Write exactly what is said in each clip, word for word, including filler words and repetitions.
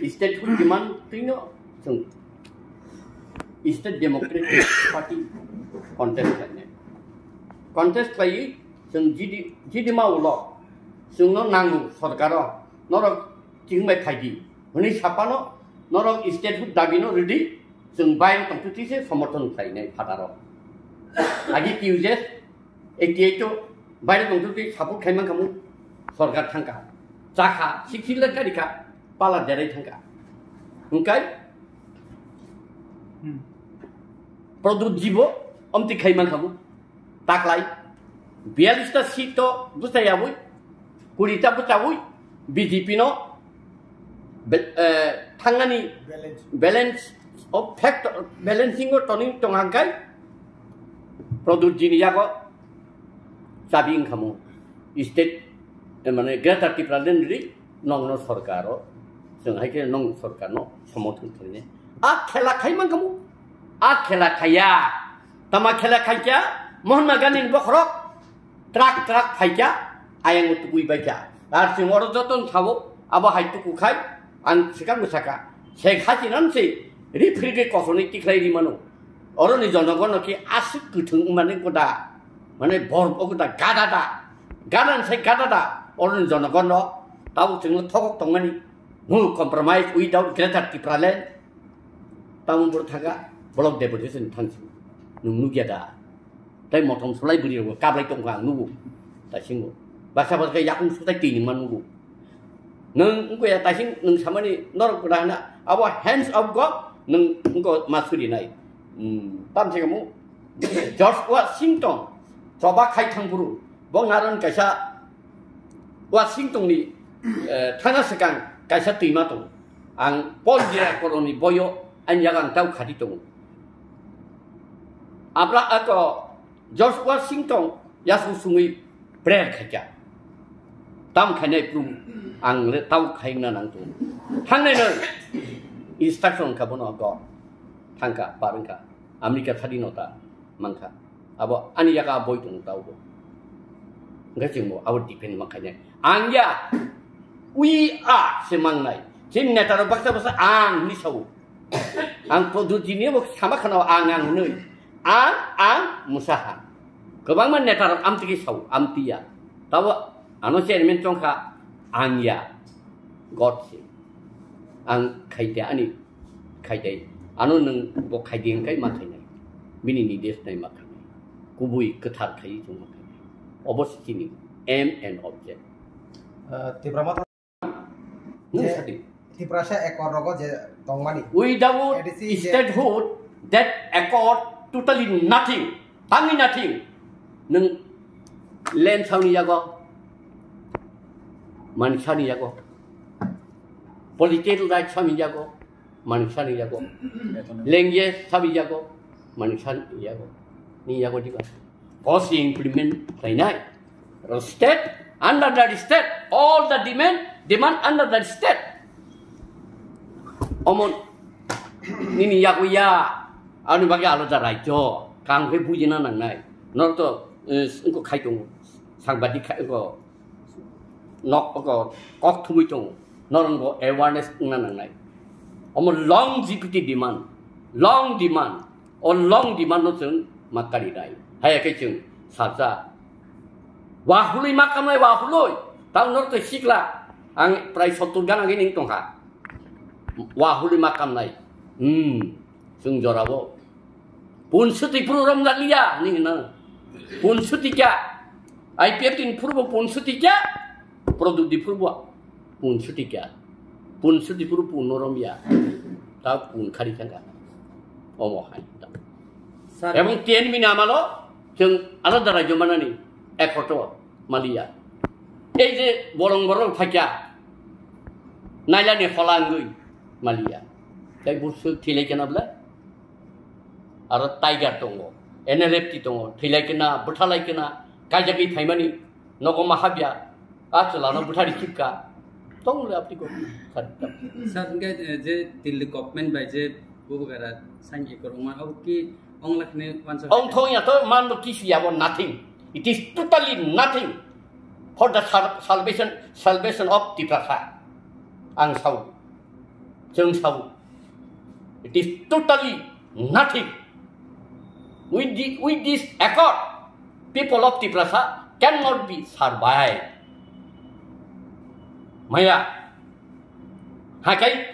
Statehood demand twino chwng State Democratic Party contest khlainai. Contest khlaiwi chwng G D, G D ma ulo chwngno nango sorkaro, norok chwng bai phaidi hwnwi saphano norok statehood dabino rwdi, chwng bayang tongtwtwi se somorthon khlainai phataro. Agi T U J S eighty eight o baire tongtwtwi support khai mankha mu sorkar thangkha, chakha, sikhi le karikha, pala derai thangkha. Hwnkhe Hmm. Pradyut G bo omtwi khai mankha mu. Taklai biyalista seat to bwchayabwi, kurita bwchawi B J P no be-, eh, thangnani Balance. Balance of factor, balancing o toning tong hangkai Pradyut G ni yago chabi wngkha mu state, eh, mane Greater Tipraland ri nongno sorkaro chwng hai khe nong sorkarno somorthon khlainai. A khela khai mankha mu, a khela khaiya. Tama khela khaikya, Mahatma Gandhi ni bokhorok trak trak phaikya, ayang tukui baikya. Ar chwng oro joto thabo, abo hai tuku khai, ang swkang bwsakha. Sheikh Hasina se referee khe kosonwi tikhlai ri mano. Oro ni jonogon no ki aswk kwthwng mane koda, mane bor o koda gada da, gada ni sai gada da. Oro ni jonogon no tabuk chwngno thokok tongmani, no compromise without Greater Tipraland. Tamo borok thangkha block deputation thangsi. Nwng nukya da? Tai motom sulai bwrwi rokbo kablai tongkha ang nugo. Taisingo. Baksa baksa yakung sutai twi nwng ma nugo. Nwng wngkha ya taising nwng samani norok kwrwngna abo hands of God nwng wngkha ma surinai. Hmm, tamse kamo George Washington choba khai thang buru. Bo naran kaisa Washington ni, eh, thana swkang kaisa twima tongo. Ang Paul Dira Koloni boyo ani yago ang tau khati tongo. Abra ako George Washington yasung sungwi prayer khaikha. Tam khainai prum ang le tau khaina nang tongo. Thangnai no instruction kha bono God. Thangkha, par wngkha. America thadi no ta mankha. Abo ani yago a boi tongo ta obo. Hwnkhe chwngbo abo defend ma khainai. Ang ya, we are se mangnai. Chini neta rok baksa baksa ang hinwi sao. Ang Pradyut G ni bo sama khana ang ang hinwi. Ang, ang, Musa ha. Kwbangma neta rok amtwi khe sao, amtwi ya. Tabo ano chairman chongkha, ang ya. God se. Ang khaide ani khaide. Ano nwng bo khaide hwnkhe ma khainai. Bini nides nai ma khainai. Kubui kwthar khai chwng ma khainai. Obo se chini aim and object. Ah, Tipra Motha Nwng je sadi. Tiprasa accord rogo je tongmani. Without A D C je statehood, that accord totally nothing. Tangwi nothing. Nwng land sauni yago. Mansani yago. Political right sauni yago. Mansani yago. Language sauni yago. Mansani yago. Ni yago diba. Policy implement khlainai. State, under the state, all the demand, demand under the state. Omo nini yago ya, ani bagwi alada rajyo, kang khe bujina nangnai. Norok to, eh, wngkha khai tongo, sangbadik khai, wngkha nok, wngkha kok thumwi tongo. Norok bo awareness wngna nangnai. Omo longevity demand, long demand. O long demand no chwng ma kari nai. Haya khe chwng salsa. Wahului ma kamnai wahului. Tamo norok tei sikla. Ang prai sottur gan agi ning tongkha. Wahului ma kamnai. Hmm. Chwng jorabo. Punsuti puru rom ga liya. Ning na. Punsuti kya? I P F tin purbo punsuti kya? Product di purbo punsuti kya? Punsuti puru pun norom ya. Ta pun khari thangka. Omo hai ta. Sir. Ebong T N V ni amalo chwng alada rajyo manani ekhoto maliya. Ei je bolong borok thakya. Nailani holangwi maliya. Tai busu thilai kena bla. Aro Tiger tongo, N L F T tongo, thilai kena, bwthalai kena, kaijagwi phaimani, nogo ma habya, a chwlano bwthari khipka, tongole apni go. Sir, hwnkhe, eh, je Delhi government bai je bubagra sign ekor wngma, abo ki ong lakhni wansa. Ong thong ya to, man bo kisi ya bo nothing. It is totally nothing for the sal-, salvation, salvation of Tiprasa. Ang sao. Chwng sao, it is totally nothing. With the, with this accord, people of Tiprasa cannot be survived. Maya, hakai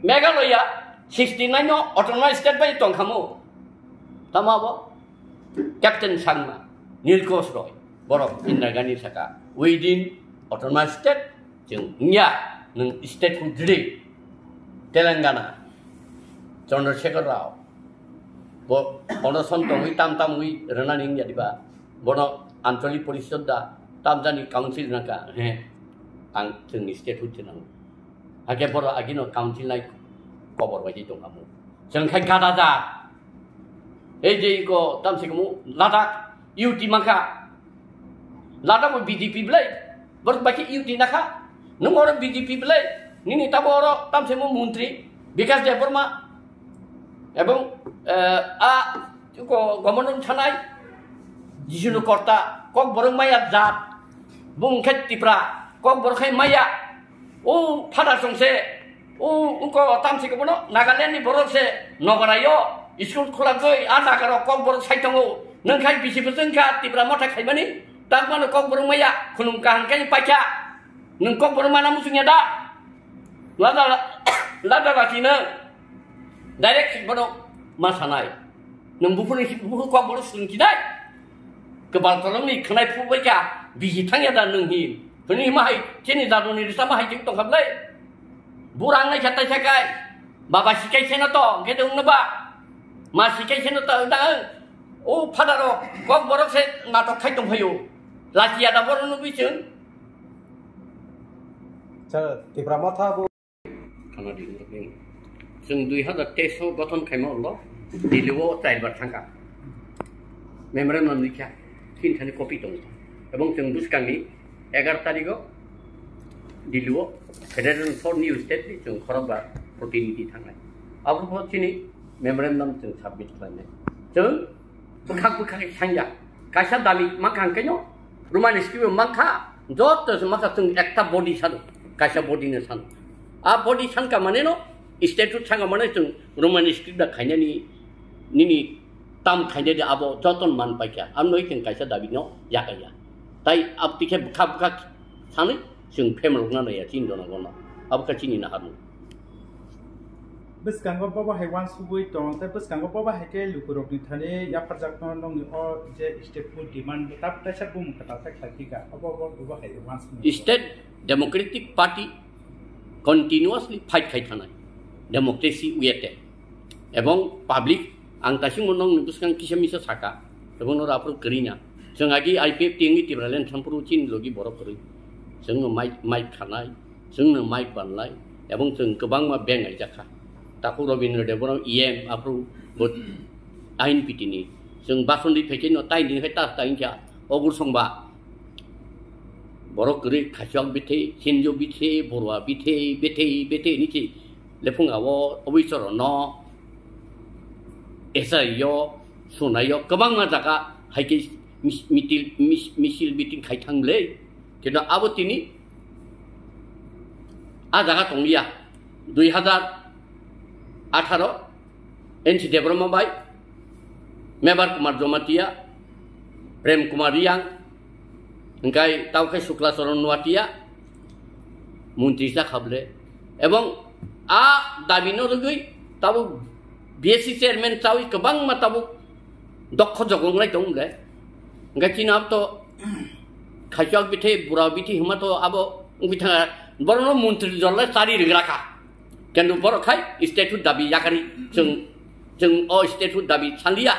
Meghalaya sixty nine no autonomous state bai tongkhamu. Tama bo? Captain Sangma, Nilkosh Roy, borok Indira Gandhi saka, within autonomous state, chwng wngya, nwng statehood rwdi. Telangana, Chandrasekhar Rao, bo, bono son tongwi tam tamwi rwnani wngya diba? Bono Anchalik Porishod da, tamjani council nangka, he, ang chwngni statehood se nango. Hakhe borok agino council nai kobor bai tongkhamu. Chwng khai gada jat. Ei je iko tamsi kumu Ladakh U T mankha. Ladakh bo B J P belai. Borok bai khe U T nakha. Nwng oro B J P belai. Nini tabo oro tamsi mo montri Bikash Debbarma. Ebong, eh, a, ko, governor thanai, Jisunu Korta, Kokborok maya jat, bung khe Tipra, Kokborok khai maya, o phada song se, o, uko tamsi ko bono, Nagaland ni borok se, nogarayo, school khulagoi, a nagaro Kokborok sai tongo, nwng khai bisi bwswng kha Tipra motha khaimani, tak mano Kokborok maya, khunum kaham khe paikha, nwng Kokborok mana muchungya da? Lada, lada lachino direct bono ma sanai. Nwng buphuru, buphuru kok bono swrwng chinai. Kwbal kolomni khwnai phuru bai kha biji thangya da nwng hin. Hwnwi ma hai chini daduni risa ma hai chim tongkha bwlai. Burang nai kha taisa kai. Baba sikai seno to, hwnkhe de wngno ba. Ma sikai seno to, da. O phadaro kok borok se natok khai tongphaio. Lachiya da bono nugwi chwng. Sir, Tipra Motha bo. Khana di, khana di. Chwng dui hazar teis o gothon khaima ulo, Delhi o char bar thangkha. Memorandum likha, tin thani copy tongo. Ebong chwng bwskangni egar tarikh o Delhi o Federation for New State ni chwng khorokbar protinidhi thangnai. Abo bo chini memorandum chwng submit khlainai. Chwng bwkhak bwkhak khe sangya. Kaisa dami mankha hwnkhe no Roman script o mankha, joto se mankha chwng ekta body sano, kaisa body no sano. A body sanka mane no, statute sanka mane chwng Roman script da khainani nini tam khainani abo joto no man paikha. Amno chwng kaisa dabi no yakaya. Tai abtwi khe bwkhak bwkhak sanwi chwng phem rwkna naiya chini jona gona. Abo khe chini naharmung. Bwskango bobo hai uansugwi tong, tei bwskango bobo hai khe lukurokni thani yapharjakno nokni o je statehood demand bo tab kaisa bumung kwtal khe khlai phika, obo, obo, obo hai uansugwi. State Democratic Party continuously fight khai thanai, democracy wiyate, ebong public ang kaisingmo nokni bwskang kisa misa saka, ebong noro aphuru kwrwi na. Chwng agi I P F T wngwi Tipraland thampuru chini logi borok kwrwi. Chwngno mic, mic khanai, chwngno mic banlai, ebong chwng kwbangma beng aijakha. Takhuk Rabindra Debbarma E M aphuru bo ain pitini. Chwng basonri phaikhe no tai din khai tas ta wngkha. Ogur songba. Borok kwrwi khachok bithi, sinjo bithi, borwa bithi, bithi, bithi ni chi. Lephung abo obisoro no, S I O, Sunai o, kwbangma jaga hai khe mis-, mitil-, mis-, misil meeting khai thang le. Kintu abo tini a jaga tong liya. Dui hazar atharo N C Debbarma bai, Mebar Kumar Jamatia, Prem Kumar Riang, hingkai tao khe Sukla Charan Noatia, montri cha khable. Ebong a dabi no rwgwi tabuk B S C chairman chawi kwbangma tabuk dokho jogong lai tong le. Hingkai chini abo to khaichok bithe, bura bithe hima to abo wngwi thanga, borokno montri jor lai chari rwgra kha. Kintu borok khai statehood dabi yakari, chwng, chwng o statehood dabi sanliya,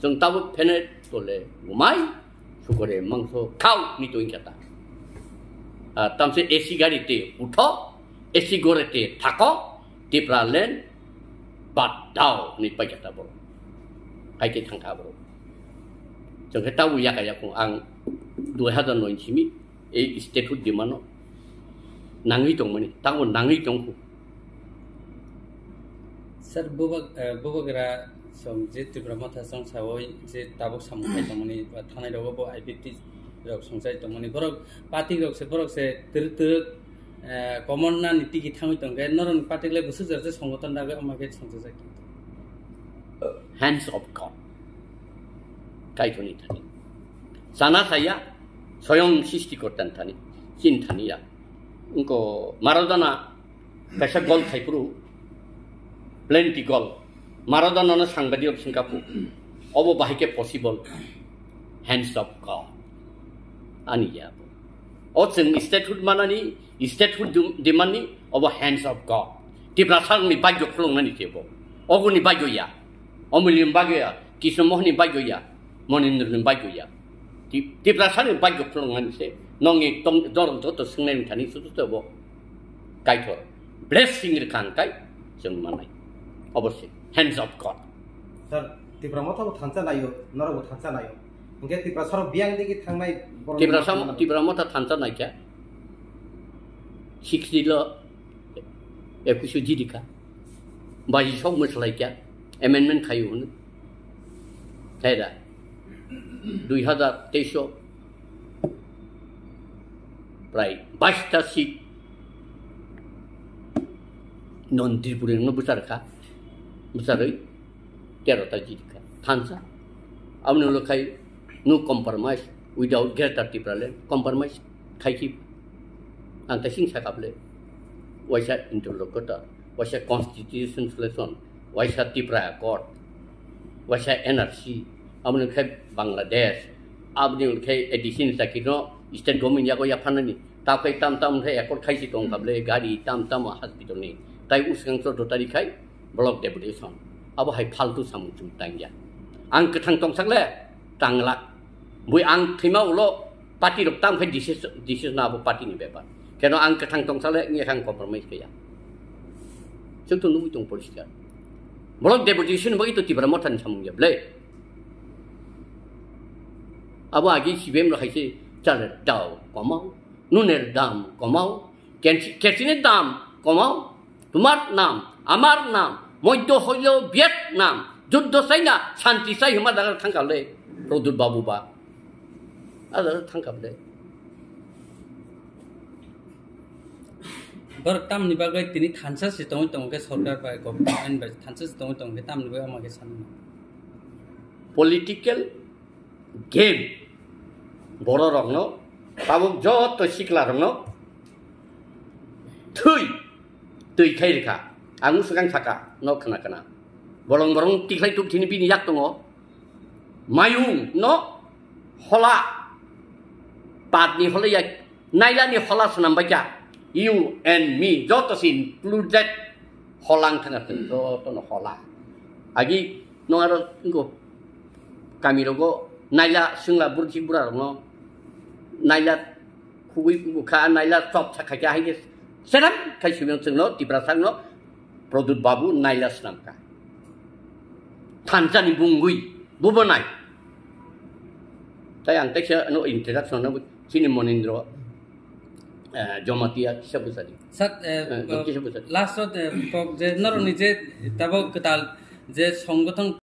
chwng tabuk phene tole gumai, sukore mangso khao ni to wngkha ta. Ah, tamse A C gari te utho, A C gore te thako, Tipraland bad dao ni paikha ta borok. Hai khe thangkha borok. Chwng khe tabuk yaka yakung ang dui hazar noi simi, ei statehood demand no nangwi tongmani, tamo nangwi tongkhu. Sir, buba-, eh, bubagra song je Tipra Motha song sawi je tabuk samung khai tongmani, ba thanai rogo bo I P T rok songchai tongmani, borok party rok se, borok se twrwk twrwk Eh, common na ni tiki thangwi tongkhe, norokni party le bwswk jora se songoton dagwi omo khe songchajak. Hands of God. Kaitorni thani. Sana saya, soyong srishtikortani thani. Chin thani ya. Wngkha Maradona kaisa gol khaiphuru, plenty gol. Maradona no sangbadio singkapu. Obo bahai khe possible. Hands of God. Ani ya bo. O chwng statehood manani, statehood dum-, demandni, obo hands of God. Tiprasarokni bagyo khulungnani se bo. Oguni bagyo ya. Omulni bagyo ya. Krishna Mohanni bagyo ya. Monindroni bagyo ya. Ti-, Tiprasarokni bagyo khulungnani se. Nongni tong, dor joto swngnai thani sutu se bo. Kaitor. Blessing rwkha hwn kai chwng manai. Obo se. Hands of God. Sir, Tipra Motha bo thansa naio, norok bo thansa naio. Hingke Tiprasarok biyang digi thangnai borok Tipra ni sam-, motha Tipra Motha thansa naikha. Sixty lo ekush jidikha. Baji sok mwsalaikha. Amendment khayu hwn. Thaida. Dui hazar teis o prai bais ta seat non Tripuri no bwchar kha. Bwcharwi tero ta jit kha. Thansa. Aboni ulo khai no compromise without Greater Tipraland. Compromise khai ki ang ta sing sakha ble. Waisa interlocutor, waisa constitution solution, waisa Tipra Accord, waisa N R C, aboni khai Bangladesh, aboni khai A D C ni chakirno state government yago yaphanani. Ta khai tam tam khai accord khai si tong kha ble, gari tam tam hospital ni. Tai usgang chordo tari khai block deputation. Abo hai phaltu samung chung tangya. Ang kwthang tongsak le tangla. Bui ang thwima ulo party rok tam khai decision, decision abo party ni bepar. Keno ang kwthang tongsak le ngi khang compromise kaya. Chwng to nugui tong poriskar. Block deputation bagwi to Tipra Motha ni samung ya ble. Abo agi C P M rok hai se chal dao komao, nunir dam komao, Kersi-, kersini dam komao, tumar nam, amar nam, moiddo hoilo Vietnam, juddo chaina, santi chai hwnma dagar thangkha le, Produt Babu ba. A dagar thangkha le. Borok tamni bagwi tini thansa se tongwi tongo khe sorkar bai, government bai thansa se tongwi tongo khe tamni bagwi omo khe sanwi. Political game. Bororokno, tabuk joto siklarokno thwi, twi khai rikha. Ang swkang saka, no khna khna. Bolong borong tikhlai tuk thini bini yak tongo. Mayung no hola, patni hola ya, nailani hola swnam baikha. You and me, joto si included holang thanga thung, joto no hola. Agi no aro ngo kami rogo naila singla bursi bura rokno naila khugui bukha naila chop sakha kya hai seram khai sumang chwngno Tiprasa no Produt Babu naila swnamkha. Thansa ni bungwi bubo nai. Tai ang taisa no introduction no chini Monindro, eh, Jomatia kisa bwsadi. Sir, eh, Eh, kisa bwsadi. Last o, eh, kok je noroni je tabo kwtal je songgothon